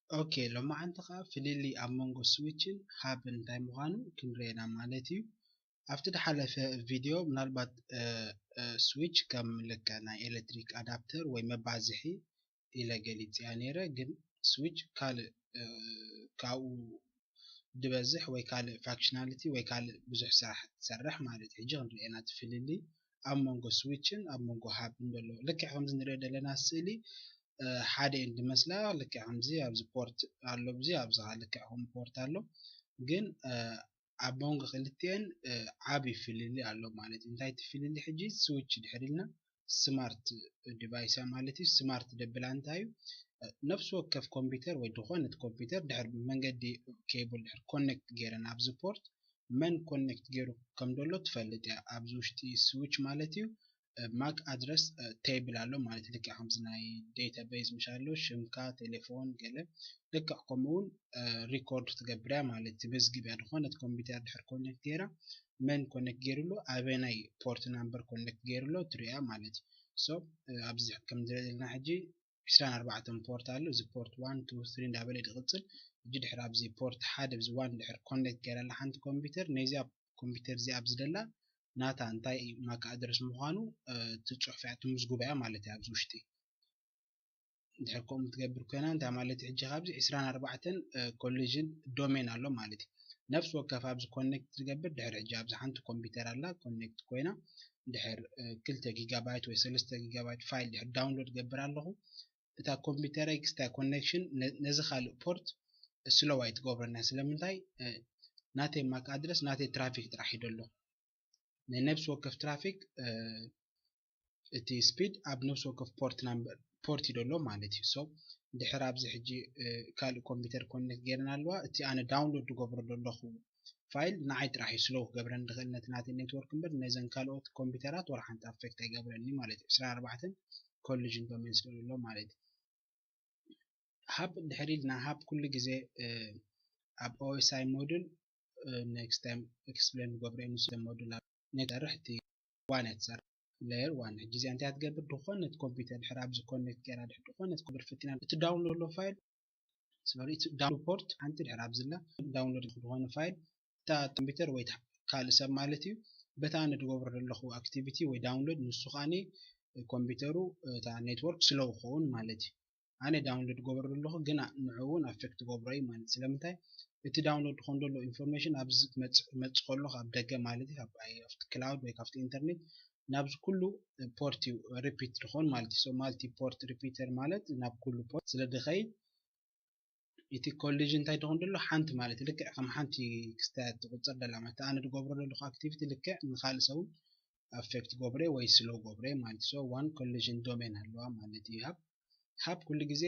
ኦኬ፣ ሎማዓንቲ ከዓ ፍልልይ ኣብ መንጎ ስዊችን ሃብን እንታይ ምዃኑ ክንርኤና ማለት እዩ። ኣብቲ ዝሓለፈ ቪድዮ ምናልባት ስዊች ከም ልክዕ ናይ ኤሌክትሪክ ኣዳፕተር ወይ መባዝሒ ኢለ ገሊፅያ ነይረ፣ ግን ስዊች ካልእ ካብኡ ዝበዝሕ ወይ ካልእ ፋንክሽናሊቲ ወይ ካልእ ብዙሕ ስራሕ ትሰርሕ ማለት እዩ። ሕጂ ክንርኤና እቲ ፍልልይ ኣብ መንጎ ስዊችን ኣብ መንጎ ሃብን ዘሎ። ልክዕ ከምዚ ንሪኦ ዘለና ስእሊ ሓደ ኤንድ መስላ። ልክዕ ከምዚ ኣብዚ ፖርት ኣሎ፣ ብዚ ኣብዚ ከዓ ልክዕ ከም ፖርት ኣሎ፣ ግን ኣብ መንጎ ክልቲኤን ዓቢ ፍልልይ ኣሎ ማለት እዩ። እንታይ እቲ ፍልልይ? ሕጂ ስዊች ድሕር ኢልና ስማርት ዲቫይስ እያ ማለት እዩ። ስማርት ደብላ እንታይ እዩ? ነፍሲ ወከፍ ኮምፒውተር ወይ ዝኾነት ኮምፒውተር ድሕር ብመንገዲ ኬብል ድሕር ኮኔክት ገይረ ናብዚ ፖርት መን ኮኔክት ገይሩ ከም ዘሎ ትፈልጥ እያ። ኣብዚ ውሽጢ ስዊች ማለት እዩ ማክ ኣድረስ ቴብል ኣሎ ማለት እዩ። ልክዕ ከምዚ ናይ ዴታቤዝ ምሽ ኣሎ፣ ሽምካ፣ ቴሌፎን፣ ገለ ልክዕ ከምኡ እውን ሪኮርድ ትገብር እያ ማለት እዩ። ትምዝግብ እያ። ዝኾነት ኮምፒውተር ድሕር ኮኔክት ገይራ መን ኮኔክት ገይሩ ኣሎ፣ ኣበናይ ፖርት ናምበር ኮኔክት ገይሩ ኣሎ ትሪኦ እያ ማለት እዩ። ሶ ኣብዚ ከም ንሪኦ ዘለና ሕጂ ዕስራን ኣርባዕተን ፖርት ኣሎ። እዚ ፖርት ዋን ቱ ስሪ እንዳበለ እዩ ዝቕፅል። ሕጂ ድሕር ኣብዚ ፖርት ሓደ ብዚ ዋን ድሕር ኮኔክት ገይራ ኣላ ሓንቲ ኮምፒውተር፣ ነዚኣ ኮምፒውተር እዚኣ ኣብዚ ደላ ናታ እንታይ ማክ ኣድረስ ምዃኑ እቲ ፅሑፍ እያ ትምዝግቦ እያ ማለት እዩ። ኣብዚ ውሽጢ ድሕር ከምኡ ትገብር ኮይና እንታይ ማለት እዩ? ሕጂ ካብዚ ዕስራን ኣርባዕተን ኮሊዥን ዶሜን ኣሎ ማለት እዩ። ነፍሲ ወከፍ ኣብዚ ኮኔክት ትገብር ድሕር ሕጂ ኣብዚ ሓንቲ ኮምፒውተር ኣላ ኮኔክት ኮይና ድሕር ክልተ ጊጋባይት ወይ ሰለስተ ጊጋባይት ፋይል ድሕር ዳውንሎድ ገብር ኣለኹ፣ እታ ኮምፒውተረይ ክስታይ ኮኔክሽን ነዚ ካልእ ፖርት ስሎው ኣይትገብረና። ስለምንታይ? ናተይ ማክ ኣድረስ ናተይ ትራፊክ ጥራሕ እዩ ዘሎ። ናይ ነብሲ ወከፍ ትራፊክ እቲ ስፒድ ኣብ ነብሲ ወከፍ ፖርት ናምበር ፖርት እዩ ዘሎ ማለት እዩ። ሶ ድሕር ኣብዚ ሕጂ ካልእ ኮምፒውተር ኮኔክት ገይረን ኣለዋ። እቲ ኣነ ዳውንሎድ ዝገብሮ ዘለኹ ፋይል ንዓይ ጥራሕ እዩ ስሎው ክገብረኒ ዝኽእል ነቲ ናተይ ኔትወርክ እምበር ነዘን ካልኦት ኮምፒውተራት ወላ ሓንቲ ኣፌክት ኣይገብረኒ ማለት እዩ። ዕስራን ኣርባዕተን ኮሊዥን ዶሜን ስለ ዘሎ ማለት እዩ። ሃብ ድሕር ኢልና ሃብ ኩሉ ግዜ ኣብ ኦኤስኣይ ሞዱል ኔክስት ታይም ኤክስፕሌን ንገብሮ እዩ። ንሱ ሞዱል ኣብ ኔትወርክ እቲ ዋን እያ ትሰርሕ፣ ሌየር ዋን። ሕጂ እዚኣ እንታይ ትገብር? ዝኾነት ኮምፒውተር ድሕር ኣብዚ ኮኔክት ገይራ ድሕር ዝኾነት ኮምፒውተር ፈቲና እቲ ዳውንሎድ ዘሎ ፋይል ሶሪ እቲ ዳውንሎድ ፖርት ሓንቲ ድሕር ኣብዚ ኣላ ዳውንሎድ ዝኾነ ፋይል እታ ኮምፒውተር ወይ ካልእ ሰብ ማለት እዩ በታ ኣነ ዝገብሮ ዘለኹ ኣክቲቪቲ ወይ ዳውንሎድ ንሱ ከኣ ኮምፒውተሩ እታ ኔትወርክ ስሎው ክኸውን ማለት እዩ። ኣነ ዳውንሎድ ገብሮ ዘለኹ ግና ንዕኡ እውን ኣፌክት ገብሮ እዩ ማለት። ስለምንታይ? እቲ ዳውንሎድ ዝኾን ዘሎ ኢንፎርሜሽን ኣብዚ ክመጽእ ክመጽእ ከሎ ካብ ደገ ማለት እዩ ካብ ኣብቲ ክላውድ ወይ ካብቲ ኢንተርኔት ናብዚ ኩሉ ፖርት እዩ ሪፒት ዝኾን ማለት እዩ። ሶ ማልቲ ፖርት ሪፒተር ማለት ናብ ኩሉ ፖርት ስለ ድኸይድ እቲ ኮሊዥን እንታይ ትኾን ዘሎ ሓንቲ ማለት እዩ። ልክዕ ከም ሓንቲ ክስታይ ትቁጸር ደላ ማለት ኣነ ዝገብሮ ዘለኹ ኣክቲቪቲ ልክዕ ንኻልእ ሰብ ኣፌክት ገብረ ወይ ስሎው ገብረ ማለት so one collision domain ኣለዋ ማለት እዩ። ሃብ ሃብ ኩሉ ግዜ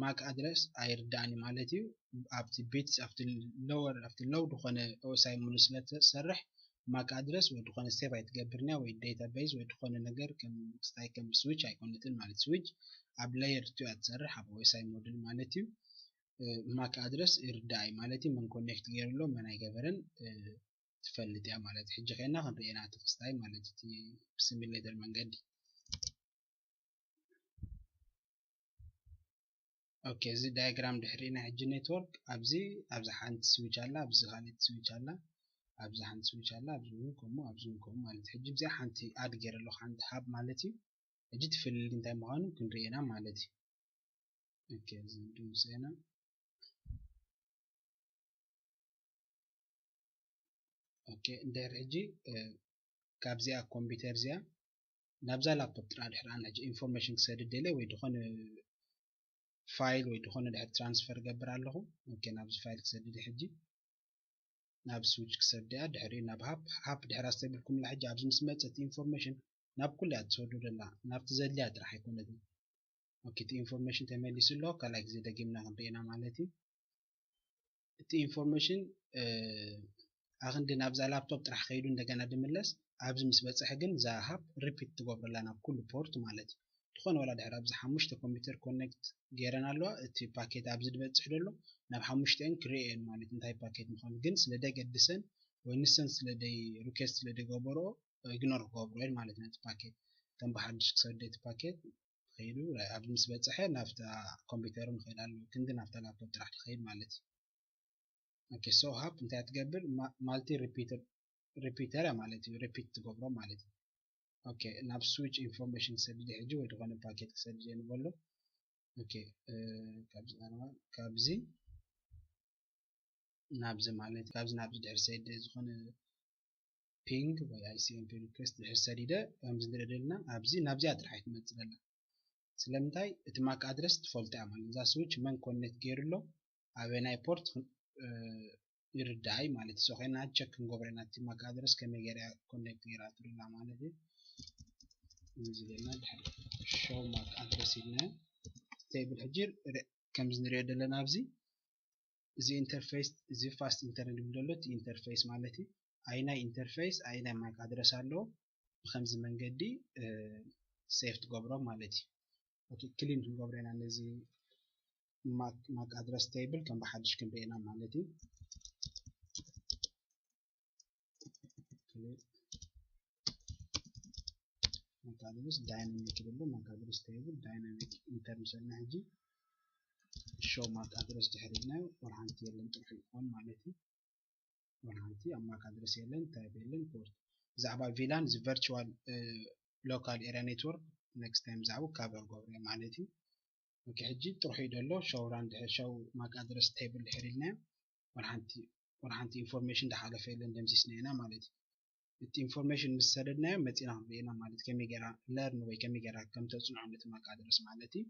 ማክ ኣድረስ ኣይርዳእን ማለት እዩ። ኣብቲ ቢትስ ኣብቲ ሎወር ኣብቲ ሎው ዝኾነ ኦኤስኣይ ሙሉ ስለ ትሰርሕ ማክ ኣድረስ ወይ ዝኾነ ሴቭ ኣይትገብርንያ ወይ ዴታቤዝ ወይ ዝኾነ ነገር ከም ክስታይ ከም ስዊች ኣይኮነትን ማለት ስዊች ኣብ ሌየር ቱ እያ ትሰርሕ ኣብ ኦኤስኣይ ሞዱል ማለት እዩ። ማክ ኣድረስ ይርዳእ እዩ ማለት እዩ። መን ኮኔክት ገይሩ ኣሎ መን ኣይገበረን ትፈልጥ እያ ማለት እዩ። ሕጂ ኸይና ክንርእየና እቲ ክስታይ ማለት እቲ ብሲሚሌተር መንገዲ ኦኬ እዚ ዳያግራም ድሕሪና ሕጂ ኔትወርክ ኣብዚ ኣብዚ ሓንቲ ስዊች ኣላ ኣብዚ ካልእቲ ስዊች ኣላ ኣብዚ ሓንቲ ስዊች ኣላ ኣብዚ እውን ከምኡ ኣብዚ እውን ከምኡ ማለት እዩ። ሕጂ እዚኣ ሓንቲ ኣድ ገይረ ኣለኹ ሓንቲ ሃብ ማለት እዩ። ሕጂ እቲ ፍልልይ እንታይ ምዃኑ ክንርእየና ማለት እዩ። ኦኬ እዚ ድምፅና ኦኬ እንድሕር ሕጂ ካብዚኣ ኮምፒውተር እዚኣ ናብዛ ላፕቶፕ ጥራ ድሕር ኣነ ሕጂ ኢንፎርሜሽን ክሰድድ ደለ ወይ ዝኾነ ፋይል ወይ ዝኾነ ድሕር ትራንስፈር ገብር ኣለኹ። ኦኬ ናብዚ ፋይል ክሰድድ ሕጂ ናብ ስዊች ክሰድያ ድሕሪኡ ናብ ሃፕ ሃፕ ድሕር ኣስተብልኩምላ ሕጂ ኣብዚ ምስ መፀት ኢንፎርሜሽን ናብ ኩሉ እያ ትሰዱ ደላ ናብቲ ዘድልያ ጥራሕ ኣይኮነትን። ኦኬ እቲ ኢንፎርሜሽን ተመሊሱ ኣሎ ካልኣይ ግዜ ደጊምና ክንርእየና ማለት እዩ። እቲ ኢንፎርሜሽን ኣኽንዲ ናብዛ ላፕቶፕ ጥራሕ ከይዱ እንደገና ድምለስ ኣብዚ ምስ በፅሐ ግን እዛ ሃፕ ሪፒት ትገብረላ ናብ ኩሉ ፖርት ማለት እዩ። ዝኾነ ዋላ ድሕር ኣብዚ ሓሙሽተ ኮምፒውተር ኮኔክት ገይረን ኣለዋ እቲ ፓኬት ኣብዚ ዝበፅሕ ዘሎ ናብ ሓሙሽተን ክርእየን ማለት እንታይ ፓኬት ምዃኑ ግን ስለ ደገድሰን ወይ ንሰን ስለ ደይ ሪኩዌስት ስለ ደይገበርኦ ኢግኖር ክገብርኦ ማለት ነቲ ፓኬት ከም ብሓድሽ ክሰዶ እቲ ፓኬት ከይዱ ኣብዚ ምስ በፅሐ ናብታ ኮምፒውተሩ ንኸይድ ኣለዎ። ክንዲ ናብታ ላፕቶፕ ጥራሕ ትኸይድ ማለት እዩ። Okay, so hub እንታይ ትገብር? Multi repeater ማለት እዩ። Repeat ትገብሮ ማለት እዩ። Okay, ናብ switch information ክሰድድ ሕጂ ወይ ዝኾነ ፓኬት ክሰድድ ንበሎ። Okay, ካብዚ ናብዚ ማለት ካብዚ ናብዚ ድሕር ሰይድ ዝኾነ ping ወይ I C M P request ድሕር ሰዲደ ከምዚ ንርኢ ዘለና ኣብዚ ናብዚኣ ጥራሕ ትመፅእ ዘላ። ስለምንታይ? እቲ MAC address ትፈልጦ እያ ማለት እዛ switch መን connect ገይሩ ኣሎ ኣበናይ port ይርዳይ ማለት እዩ። So ኮይና check ክንገብሮ ኢና እቲ MAC address ከመይ ገይራ connect ገይራ ትርላ ማለት እዩ። እዚ ዘለና ድሕር show MAC address ኢልና table ሕጂ ከምዚ ንሪኦ ዘለና ኣብዚ እዚ interface እዚ fast internet ዝብል ዘሎ እቲ interface ማለት እዩ። ኣይናይ interface ኣይናይ MAC address ኣለዎ። ብከምዚ መንገዲ save ትገብሮ ማለት እዩ። Okay, clean ክንገብሮ ኢና ነዚ MAC address table ከም ብሓድሽ ክንሪኤና ማለት እዩ። MAC address dynamic ይብሉ። MAC address table dynamic enter ምስ በልና ሕጂ show MAC address ድሕር ኢልና ወላ ሓንቲ የለን ጥርሑ ይኾን ማለት እዩ። ወላ ሓንቲ ኣብ MAC address የለን፣ type የለን፣ port ብዛዕባ VLAN እዚ virtual local area network next time ብዛዕባ cover ገብረ ማለት እዩ። Okay, ሕጂ ጥርሑ እዩ ዘሎ show run ድሕር show MAC address table ድሕር ኢልና ወላ ሓንቲ information ዝሓለፈ የለን ደምሲስና ኢና ማለት እዩ። እቲ information ምስ ሰደድናዮ መፂና ክንሪኤና ማለት ከመይ ገይራ learn ወይ ከመይ ገይራ ከም ተፅንዖ ነቲ MAC address ማለት እዩ።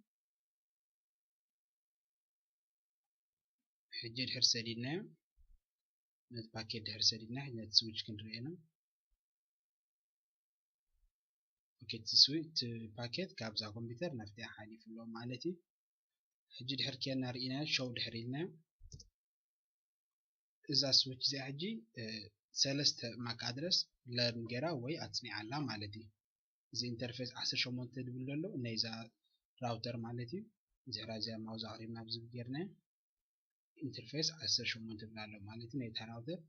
ሕጂ ድሕር ሰዲድናዮ ነቲ ፓኬት ድሕር ሰዲድና ነቲ switch ክንሪኤና። Okay, እቲ switch ፓኬት ካብዛ ኮምፒውተር ናብቲኣ ሓሊፉ ኣሎ ማለት እዩ። ሕጂ ድሕር ኬና ርኢና show ድሕር ኢልና እዛ switch እዚኣ ሕጂ ሰለስተ MAC address learn ገይራ ወይ ኣፅኒዓ ኣላ ማለት እዩ። እዚ interface ዓሰርተ ሸሞንተ ዝብል ዘሎ ናይዛ router ማለት እዩ። ድሕራ እዚኣ mouse ኣቕሪብና ኣብዚ ጌርና interface ዓሰርተ ሸሞንተ ዝብል ኣሎ ማለት እዩ። ናይታ router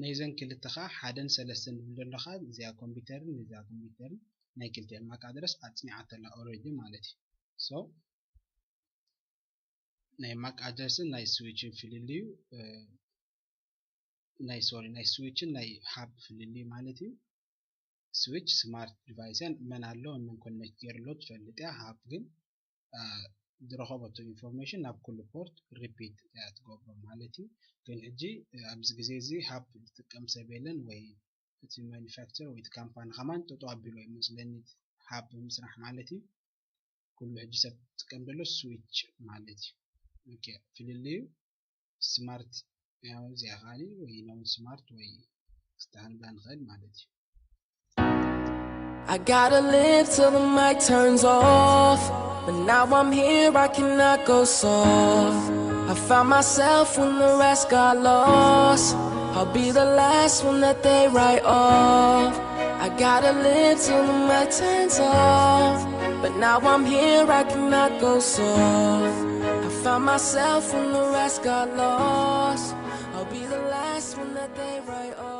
ናይዘን ክልተ ከዓ ሓደን ሰለስተን ዝብል ዘሎ ከዓ እዚኣ ኮምፒውተርን እዚኣ ኮምፒውተርን ናይ ክልቲኦም MAC address ኣፅኒዓቶ ኣላ already ማለት እዩ። So ናይ MAC address ን ናይ switch ን ፍልልዩ ናይ sorry ናይ switch ን ናይ hub ፍልልዩ ማለት እዩ። Switch smart device እያ፣ መን ኣሎ መን connect ገይሩ ኣሎ ትፈልጥ እያ። Hub ግን ዝረኸበቶ information ናብ ኩሉ port repeat እያ ትገብሮ ማለት እዩ። ግን ሕጂ ኣብዚ ግዜ እዚ hub ዝጥቀም ሰብ የለን ወይ እቲ manufacturer ወይ እቲ ካምፓኒ ከማን ጠጠው ኣቢሉ ይመስለኒ hub ምስራሕ ማለት እዩ። ኩሉ ሕጂ ሰብ ዝጥቀም ዘሎ switch ማለት እዩ። Okay, ፍልልዩ smart ያው እዚኣ ካሊ ወይ non smart ወይ ክስተሃንዳ ንኽእል ማለት እዩ። I gotta live till the mic turns off. But now I'm here, I cannot go soft. I found myself when the rest got lost. I'll be the last one that they write off. I gotta live till the mic turns off. But now I'm here, I cannot go soft. I found myself when the rest got lost. I'll be the last one that they write off.